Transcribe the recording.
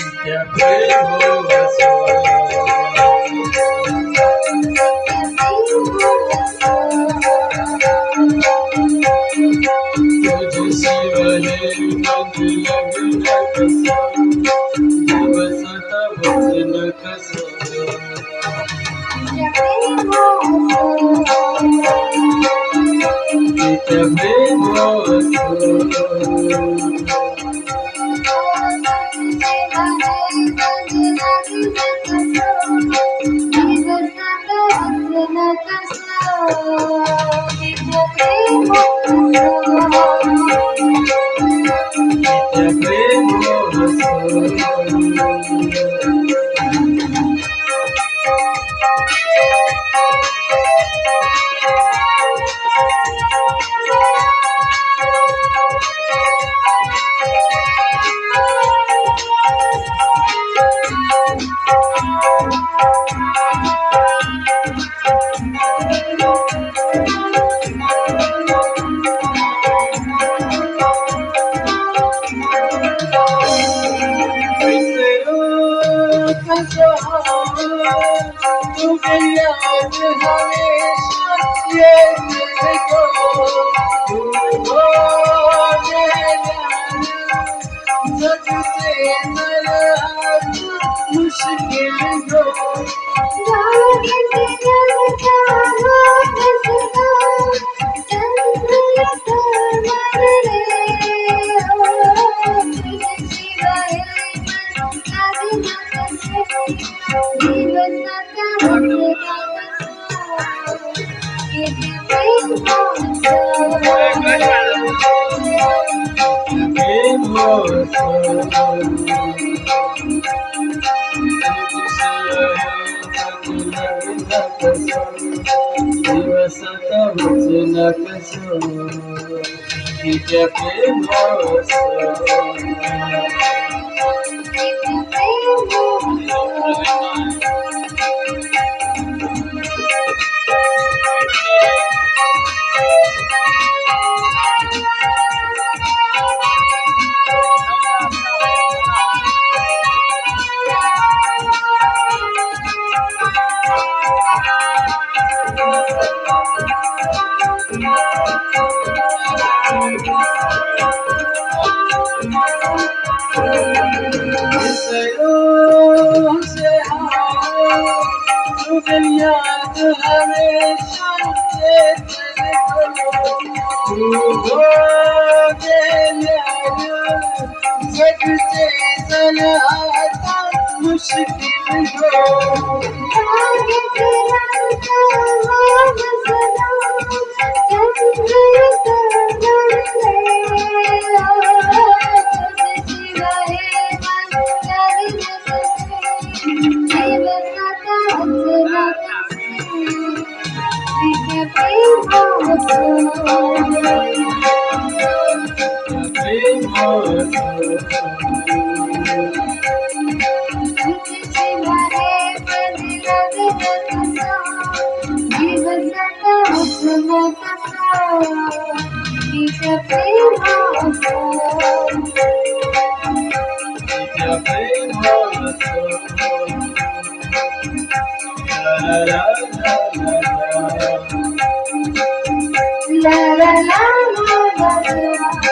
नित्य प्रेम असो. तुझ शिव हे मन लग्न कसं, दिवसात वचन कसं. नित्य प्रेम असो. नित्य प्रेम असो. विसरू कसं तुझे याद हमेशा येते गो. तू हो गेल्यावर जगते मला आता मुश्किल गो. प्रेम असो. दिवसात वचन कसं, नित्य प्रेम असो. विसरू से तुझे याद हमेशा येते गो. तू हो गेल्यावर जगते जरा आता मुश्किल गो. प्रेम असो. नित्य प्रेम असो. ला ला ला ला. La la la la la la.